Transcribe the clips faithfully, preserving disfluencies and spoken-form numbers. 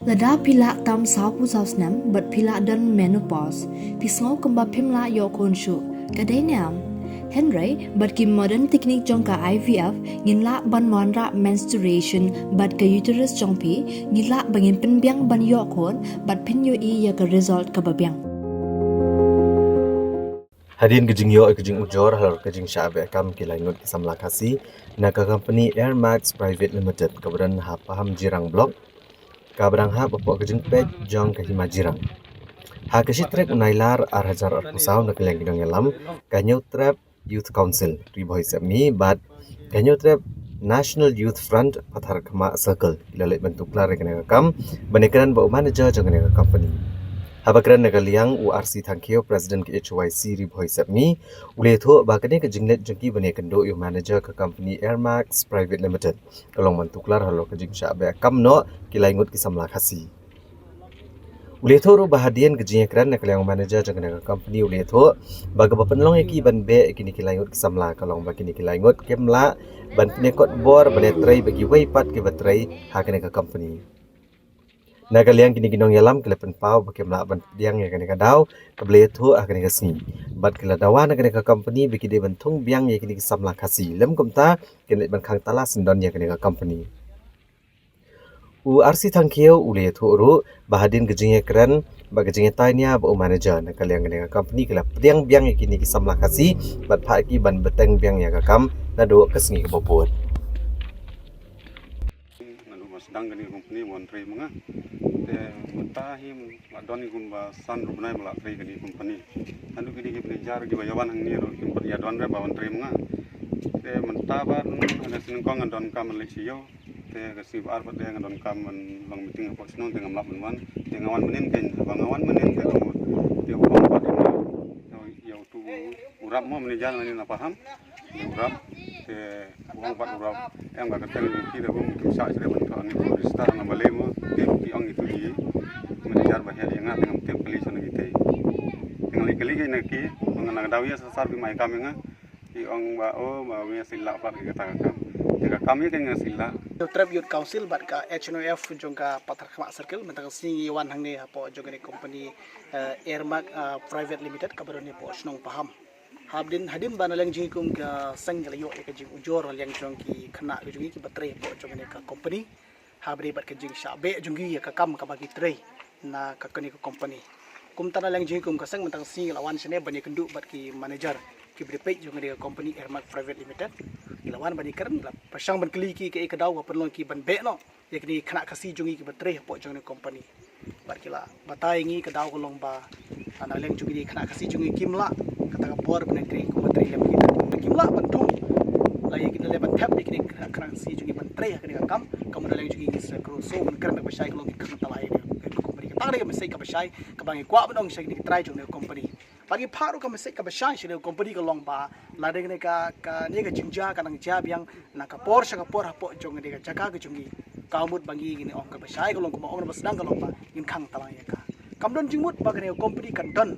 Lada phi lah tam sawphew saw snem bad phi lah don menopause, phi sngew kumba phim lah ïoh khun shuh, ka dei ne em? Hynrei bad ki modern technique jong ka I V F, ngin lah ban wanrah menstruation bad ka uterus jong phi, ngin lah ba ngin pynbiang ban ïoh khun bad pynïohi ïa ka result kaba biang. Hadien ka jingïoh ka jingujor halor ka jingshah beh kam ki lai ngut ki samla Khasi na ka company Air Max Private Limited kaba don ha Pahamjirang Block, kaba dang hap hapoh ka jingpeit jong ka Hima Jirang. Ha ka shi tarik u Nailar ar hajar arphew saw, na ka liang ki nongïalam ka Hynñiewtrep Youth Council Ri Bhoi Sepngi bad ka Hynñiewtrep National Youth Front Patharkhmah Circle ki la leit ban tuklar ïa kane ka kam ban ïakren bad u manager jong kane ka company. Haba kren na ka liang u R C Thangkhiew, President ka H Y C Ri Bhoi Sepngi, u la ïathuh ba kane ka jingleit jong ki ban ïakynduh ïa u manager ka company Air Max Private Limited ka long ban tuklar halor ka jingshah beh kam noh ki lai ngut ki samla Khasi. U la ïathuh ruh ba hadien ka jingïakren na ka liang u manager jong kane ka company, u la ïathuh ba kaba pynlong ïa ki ban beh ïa kine ki lai ngut ki samla ka long ba kine ki lai ngut kim lah ban pynïakot bor ban ïatrei bad kiwei pat kiba trei ha kane ka company. Na ka liang kine ki nongïalam ki la pynpaw ba kim lah ban pdiang ïa kane ka daw kaba la ïathuh ha kane ka sngi, bad ki la dawa na kane ka company ba ki dei ban thung biang ïa kine ki samla Khasi, lym kumta kin leit ban khang tala syndon ïa kane ka company. U R C Thangkhiew u la ïathuh ruh ba hadien ka jingïakren bad ka jingïatai nia bad u manager, na ka liang kane ka company ki la pdiang biang ïa kine ki samla Khasi bad phah ïa ki ban bteng biang ïa ka kam naduh ka sngi kaba bud. Naduh ba sdang kane ka company ba wan trei ma nga, te mynta hi la don hi kumba san arphew bnai ba la trei kane ka company. Naduh kine ki manager kiba ïa wan hangne ruh kim pat ïa don re ba wan trei ma nga. Te mynta ba ha ka sien nyngkong nga donkam ban leit sha ïew. Te ka sngi ba ar pat te nga donkam ban long meeting hapoh shnong te ngam lah ban wan. Te nga wan mynnin, te ba nga wan mynnin te ka mut te u ong pat ïa nga, ïa utu u rap mo, manager na Paham. Ïa u rap te u ong pat u rap, em, ka kyrteng jong ki da bun, kim shah shuh ban thoh hangne ha register, nga balei mo. Te ki ong itu i manager ba heh ïa nga, te ngam tip kylli shano ïa ki te. Te nga leit kylli ki na ki, nga na ka daw ïa sar sar, phi ma ai kam ïa nga. Ki ong ba, oh, ba me syllah pat ïa kata ka kam. Ïa ka kam ïa ka nga syllah. Hynñiewtrep Youth Council bad ka H N O F jong ka Patharkhmah Circle mynta ka sngi ngi wan hangne hapoh jong kane ka company, eh, Airmark, eh, Private Limited kaba don hapoh shnong Paham. Hadien, hadien ba na liang jong ngi kum ka seng ngi la ïoh ïa ka jingujor na liang jong ki khynnah ka jong ngi kiba trei hapoh jong kane ka company. Ha ba dei bad ka jingshah beh jong ki ïa ka kam kaba ki trei na ka kane ka company. Kumta na liang jong ngi kum ka seng mynta ka sngi ngi la wan shane ban ïakynduh bad ki manager kiba dei peit jong kane ka company Airmark Private Limited. Ngi la wan ban ïakren, ngi la pyrshang ban kylli ki kaei ka daw kaba pynlong ki ban beh noh ïa kine ki khynnah Khasi jong ngi kiba trei hapoh jong kane ka company. Bad ki la batai ïa ngi ka daw ka long ba, ah, na liang jong kine ki khynnah Khasi jong ngi kim lah kata ka por ban trei kumba trei lem kita. Kim lah ban thung, la ïa kine leh ban thep ïa kine ki khynnah Khasi jong ngi ban trei ha kane ka kam. Ka mut na liang jong ngi sa kyrkhu, so ban kren da kaba shai ka long ki khang tala ïa kane ka company. Kata ka dei ka message kaba shai kaba ngi kwah ban ong sha kine ki trai jong kane ka company. Bad ngi phah ruh ka message kaba shai sha kane ka company ka long ba lada kane ka, kane ka jingjia ka nang jia biang na ka por sha ka por hapoh jong kane ka jaka ka jong ngi, ka mut ba ngi, ngin ong kaba shai ka long kumba ong na ba sdang ka long ba ngin khang tala ïa ka. Kam don jingmut ba kane ka company kan don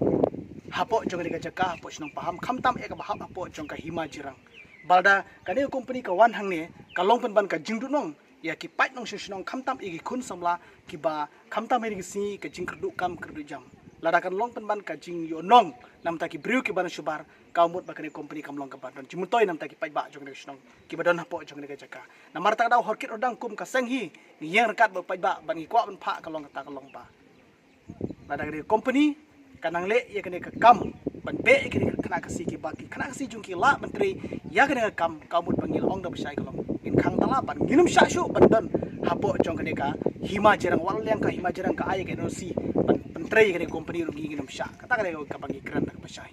hapoh jong kane ka jaka hapoh shnong Paham, khamtam eh kaba hap hapoh jong ka Hima Jirang. Ba lada kane ka company ka wan hangne ka long pynban ka jingduhnong ïa ki paid nongshong shnong, khamtam ïa ki khun samla kiba khamtam ha kine ki sngi ka jingkyrduh kam kyrduh jam. Lada kan long pynban ka jingïohnong na bynta ki briew kiba na shubar, ka mut ba kane ka company kam long kaba don jingmyntoi na bynta ki paidbah jong kane ka shnong kiba don hapoh jong kane ka jaka. Namar kata ka daw hor kit hor dang kum ka seng hi ngi ïeng ryngkat bad paidbah bad ngi kwah ban phah ka long kata ka long ba lada kane ka company ka nang leh ïa kane ka kam ban beh ïa kine ki khynnah Khasi kiba, ki khynnah Khasi jong ngi ki lah ban trei ïa kane ka kam, ka mut ba ngi la ong da ba shai ka long ngin khang tala bad ngin ym shah shuh ban don hapoh jong kane ka Hima Jirang. Wat la liang ka Hima Jirang ka ai ïa ka N O C ban, ban trei ïa kane ka company ruh ngi ngin ym shah. Kata ka dei kaba ngi kren da kaba shai.